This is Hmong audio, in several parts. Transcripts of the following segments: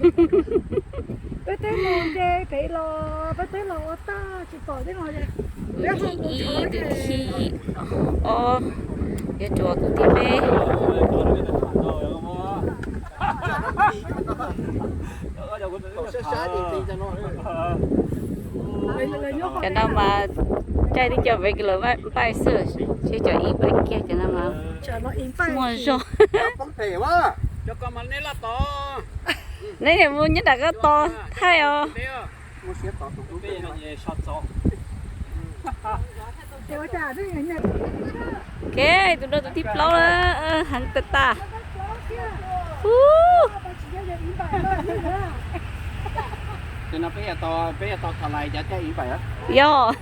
Peb twb mus nce pem los, peb twb los ua tag tsis pom tej no. Ib, tus thib ob, yuav rau tus thib peb. Cov no mas caij twb coj peb kiv lawm npaij xwb, seb cov ib npaij kiag cov no mas muaj zog. Neb niam mus nyob nram qab tos thaij os. Ok, tus no tus thib plaub na, heev tag tag. Ub. Yog.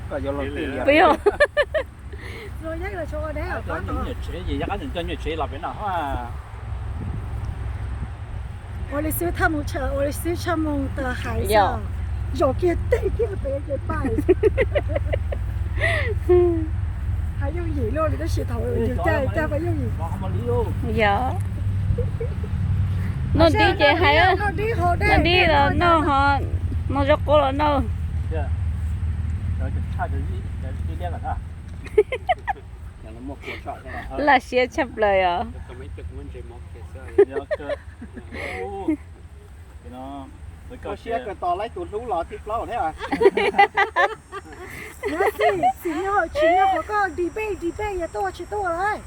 Puas yog? Ua li xwb thaj mus, ua li xwb thaj mus tas hais xwb. Zaum kiag teg kiag pem ces pais. Hais yooj yim luaj li tab sis thaum yus caij caj pais yooj yim. Yog. Noj dib ces hais, noj dib los noj ho, noj zaub qaub los noj. Laj siab tshaj plaws os. Ua siab kawg tos laib tus hlub los thib plaub thiab. Tsis nyob qhov koj debate debate yog tuaj tsis tuaj lawm.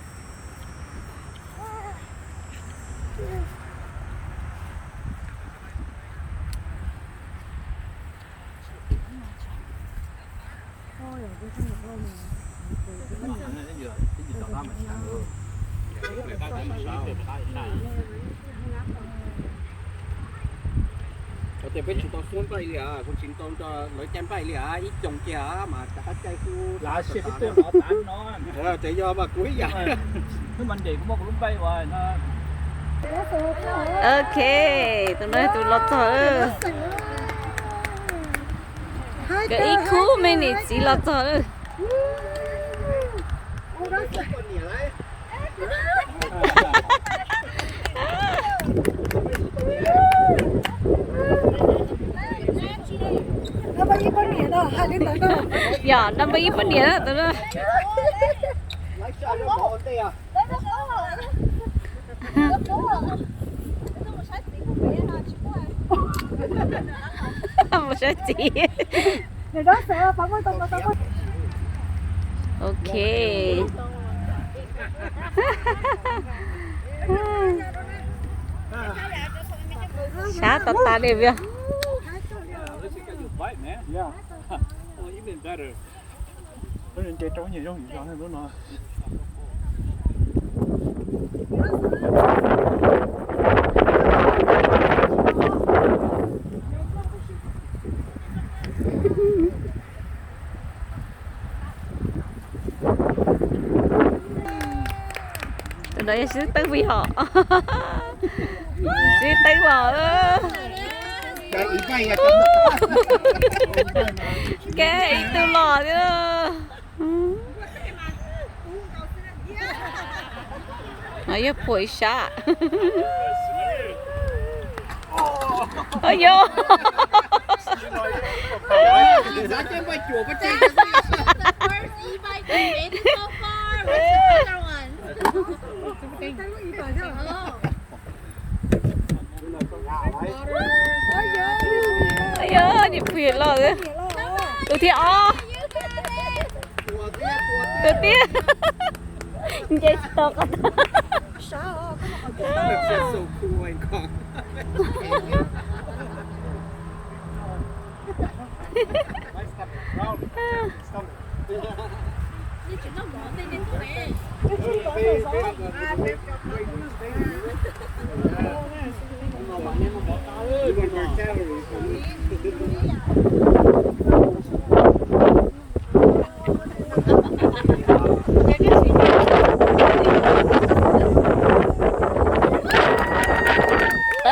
Ua tias peb tsis tau xub npaij li, kuv tsis tau nrog lawv caij npaij li, ib xyoos kiag mas rov qab caij xwb. Tseem yog mas kuv ib yam. Ok, tus no tus los txog. Kawg ib khub me niam txiv los txog lawm. Yog, no npaj ib poj niam na tus no. Mus saib txiv. Ok. Sab tas tas li. Nce rau nyuag zoo lub no. Tus no yog sib teeb vim hom. Sib teeb vim hom. Kev ib tug los thiab. No yog puas ib sab. Yog. Yog, niam pog los. Tus thib ob. Tus tiag. Nce tsis tau qhov twg.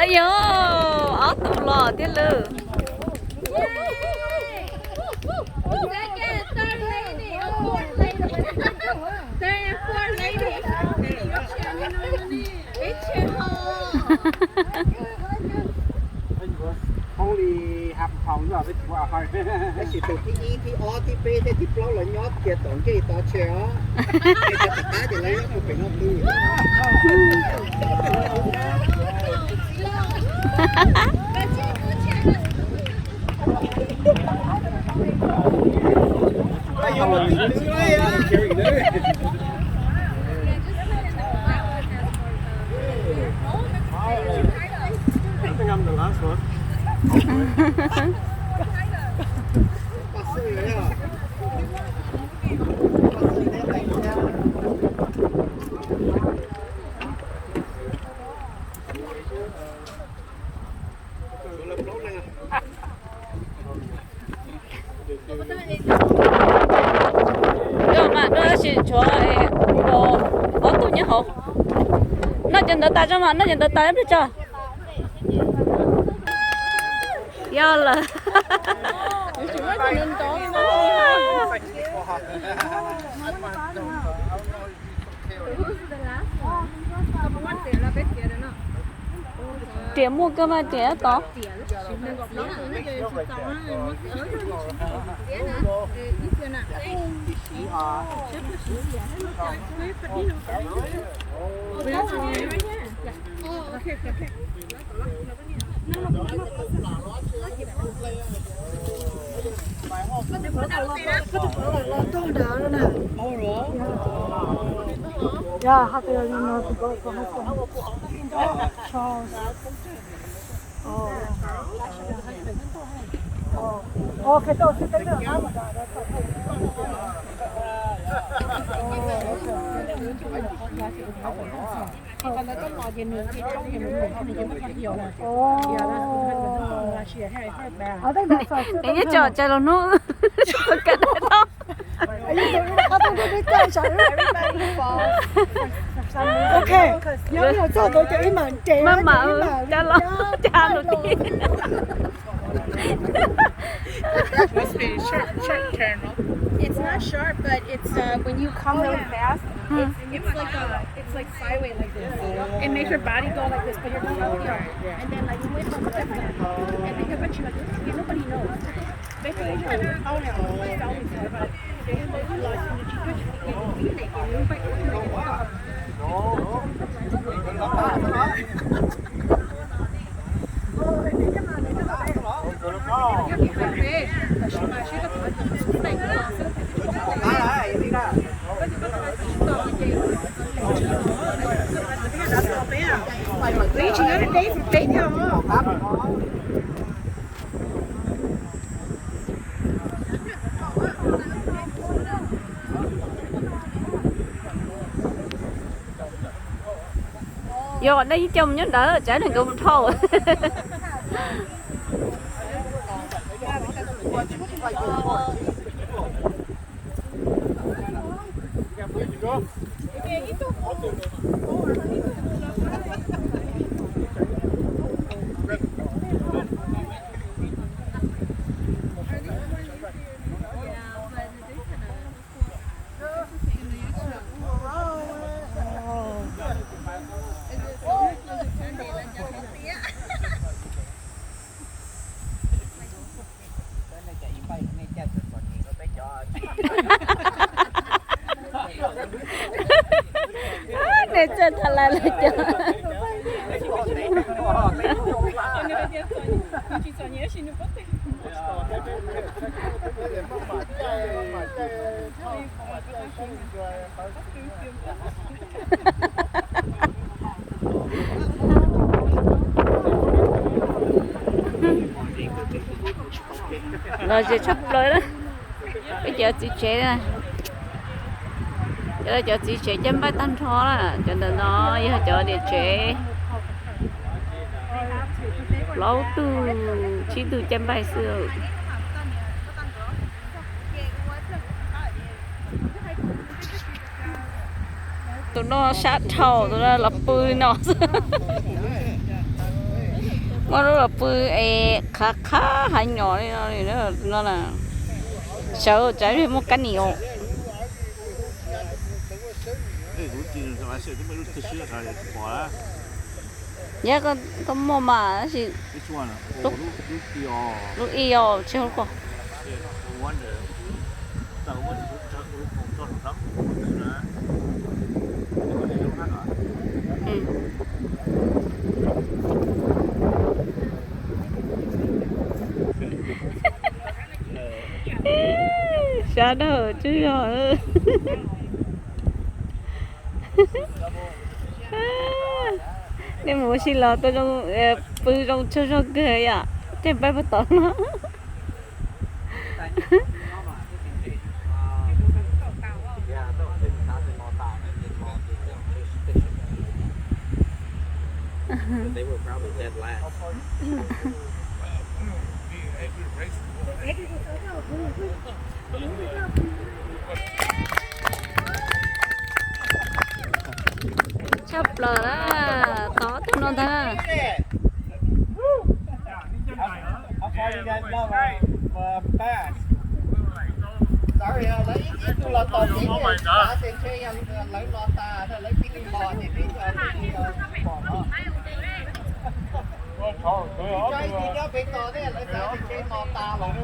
Yog, ob tug los thiab lawm. Tab sis tus thib ib, thib ob, thib peb thiab thib plaub los nyob kiag tom ncej tod tseg os. Ces cov tom qab ces lawv nyob puag pem no pw. I think I'm the last one. Tab sis tshuav ob tug nyob hauv. Noj cov ntawd tas tso mas, noj cov ntawd tas ib pliag tso. Yog lawm. Riam muaj kawg mas riam tod. Neb nyob tso cai los hnub ka dai tau. Ok, nyob nyob txog ntawd ces ib mam nres, maj mam ib mam ca los ca lus thiab. Must be sharp, sharp turn, no? It's not sharp, but it's, uh, when you come really fast, it's, it's like a, it's like sideways like this. It makes your body go like this, but you're going up here. And then, like, you wait for the different, and then you're like, okay, nobody knows. Yog nej yeej coj mus nyob ntawd, tsam nej nkawd mus dhau. Nej txawj tha lais lawm cov. Los ze tshaj plaws na. Peb cov txiv tsev, cov, cov txiv tsev caij npaij tag nrho na, cov ntawm no yog cov niam tsev. Plaub tug tsib tug caij npaij xwb. Tus no sab dhau, tus no los pw no xwb. Muaj lub los pw es qhav qhav hav nyom li no, no na. Sawv tsav muaj kab nim os. Yog koj muaj mas tab sis lub ib yog tsis hauv koj. Sab dhau tsuj yog. Nej mus ua si los tuaj pw zoo tsaug zog kawg yom, tej pab puag tod no. Tshaj plaws na, tod tus no ntag. Sorry, lawv ib tug los tos peb xav tias ntshe yog lawv los tas lawv cia li los ces peb pom no. Ib tug nyob pem tos thiab lawv xav tias ntshe los tas lawm.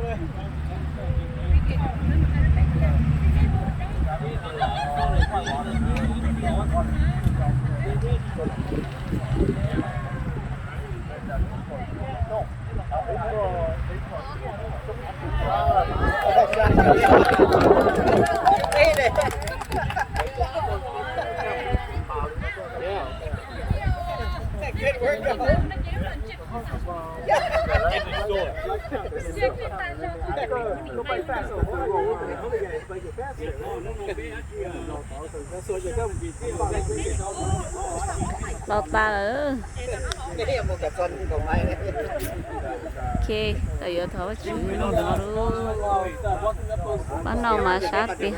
Los tas lawm. Ok, tau yuav thov Vajtswv no lub pab no mas sab tiag.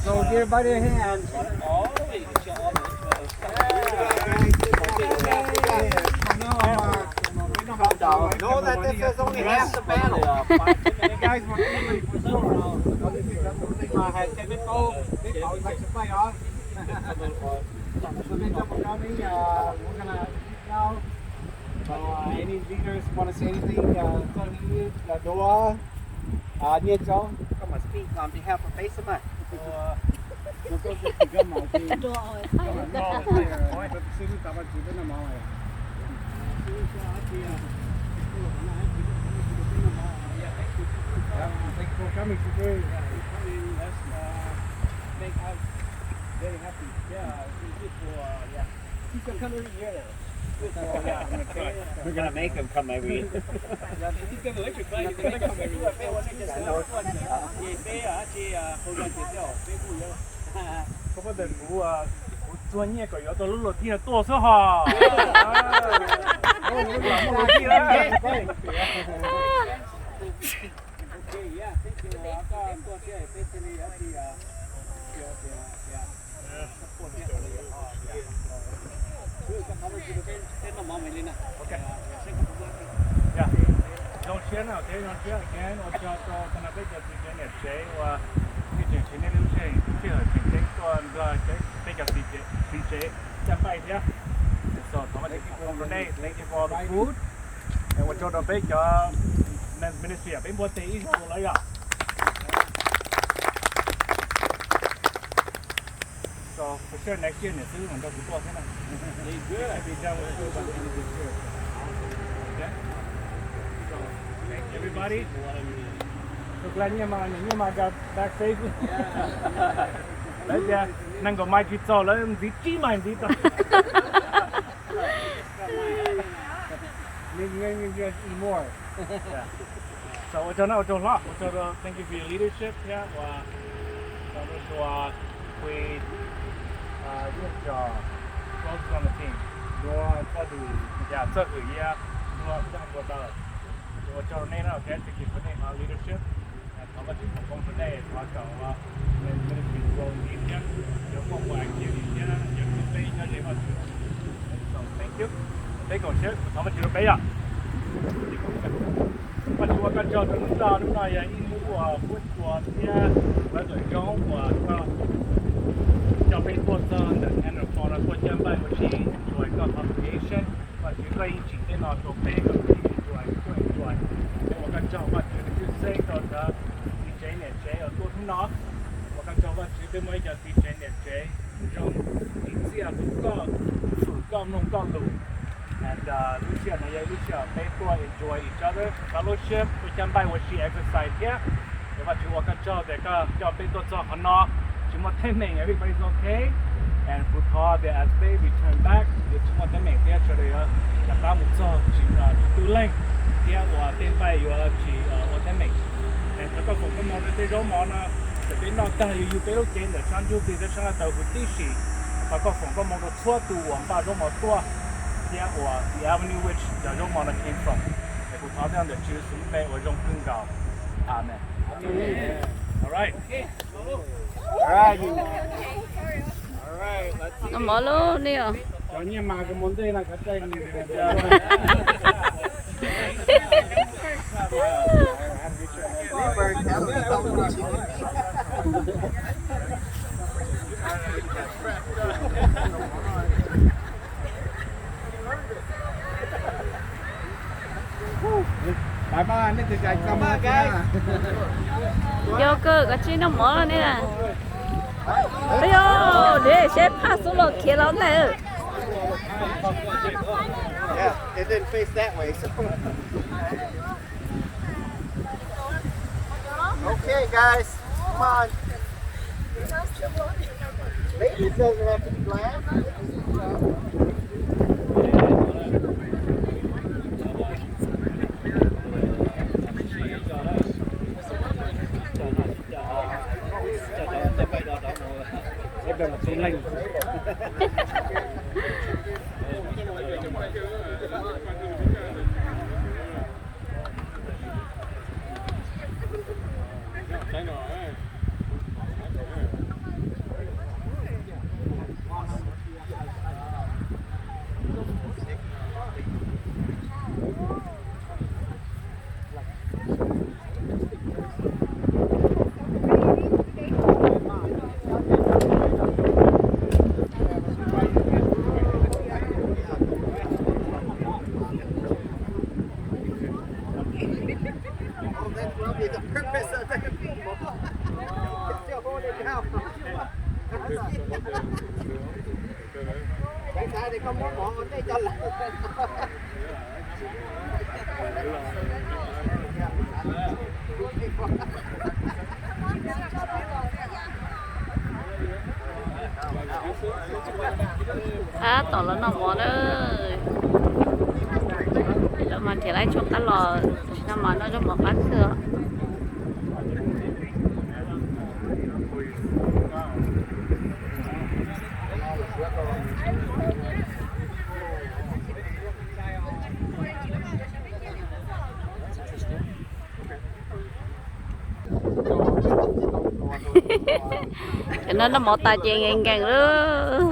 So give everybody a hand. Know that this is only half the battle. You guys were aiming for silver. This is, this is my head. Peb paub, peb paub like to play, huh? So peb coj mus rau peb, uh, we're gonna leave now. So, uh, any leaders want to say anything? Uh, txoj hlwb, uh, Dua, uh, Nyiaj Tso. Come on, speak on behalf of Base of Mud. Yeah, thank you for coming today. Yeah, it's very, uh, make us very happy. Yeah, it's good for, uh, yeah. He's gonna come every year now. We're gonna make him come every year. He's gonna electrify. He's gonna come every year. Koj puas ntawm kuv, kuv txuag nyiaj kom yuav tau lub luag thij no tuaj xwb hos. Zoo siab na, zoo siab again, ua tsaug rau tag no peb cov txiv tsev niam tsev uas nej tseem siv nej lub sij hawm tseem ceeb tuaj nrog peb cov txiv tsev caj npaij thiab. So thov Vajtswv foom koob rau nej, thank you for the food. Ua tsaug rau peb cov men's ministry peb npuaj teg ib zaug lawm yom. So for sure next year niam xwb mam nrog kuv tuaj thiab na. Be done with school by the end of this year. Okay? So, thank you everybody. So glad Nyiaj Mas, Nyiaj Mas got back safely. Lawv tias nees nkaum mais tsis txaus, lawv ntxiv tsib mais ntxiv tau. Need more. So ua tsaug na, ua tsaug hlob, ua tsaug rau, thank you for your leadership thiab ua tsaug rau sua pui, Nyiaj Tso, Rose on the team, Nua Txoj Hwm, Yam Txoj Hwm, Yam Nua Txoj Hwm, ua tsaug rau nej na, thank you for nej leadership. Thov Vajtswv foom koob rau nej, thov kom ministry grow ntxiv thiab, yuav muaj ua activity thiab, yuav hlub peb nyob ze Vajtswv. So thank you. Peb koom siab, thov Vajtswv rau peb yom. Tso rau hnub no, hnub no yog ib hnub uas kuab tsuas thiab kuv tus zoo uas koj coj peb tuaj txog ntawm Tanner Falls no tuaj coj npaj ua si enjoy koj congregation. Vajtswv koj yeej tsim tej no rau peb kom peb enjoy, tuaj enjoy. Peb ua koj tsaug Vajtswv, peb saib rau cov txiv tsev niam tsev uas tuaj hnub no. Ua koj tsaug Vajtswv, peb muaj ib co txiv tsev niam tsev zoo, tsim txiaj hlub koj, fwm koj, mloog koj lus. And lub sij hawm no yog ib lub sij hawm peb tuaj enjoy each other, fellowship, tuaj coj npaj ua si, exercise thiab. Ces Vajtswv ua koj tsaug tias koj coj peb tuaj txog qhov no, tsis muaj teeb meem, everybody's okay. And kuv thov tias as peb return back yuav tsis muaj teeb meem thiab sawv daws yuav rov qab mus txog tsis tu leej thiab ua tej npaj yuav tsis ua teeb meem. Thov koj foom koob hmoov rau tej zaub mov no, thaum peb noj tag yus yug peb lub cev ntawm sab ntsuj plig thiab sab nqaij tawv huv tib si. Thov koj foom koob hmoov rau txhua tus uas npaj zaub mov tuaj thiab uas the avenue which cov zaub mov no came from. Es kuv thov tej ntawm Tswv Yexus lub npe uas zoo kawg nkaus. Amen. All right. Noj mov lub nej os. Yog kawg koj tsis noj mov ne. Yog, deb seb phaj xub los khiav los ntag. Yeah, it didn't face that way, so. Okay, guys, come on. Ladies doesn't have to be last. Oh, that's probably the purpose of that people. It's still holding down. Tại sao thì không muốn bỏ ổn định cho lắm? Tab tom los noj mov na. Lawv mas nrhiav lawv tshuaj qab los, tam sim no mas noj zaub mov qab kawg. Cov no noj mov tas ces nkees nkees lawm.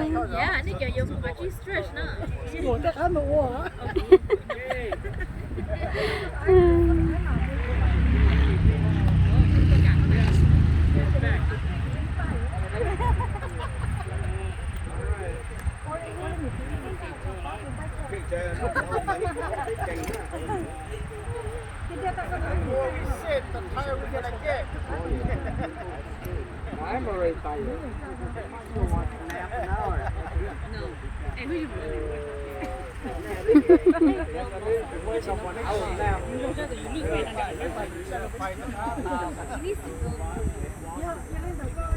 Holy shit, the tired we gonna get? I'm already tired. I still want to nap an hour. No. And we didn't really want to. I will nap. He needs to go.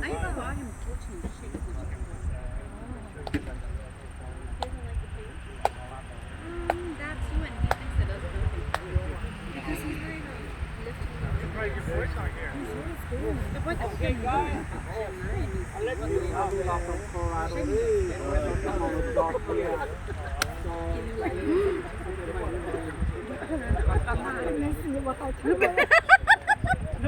I even bought him a protein shake. He doesn't like the pain? Um, that too, and he thinks it does both. Because he's wearing a lifting. Surprised your boy's not here. The boy that's here. I'll let you know.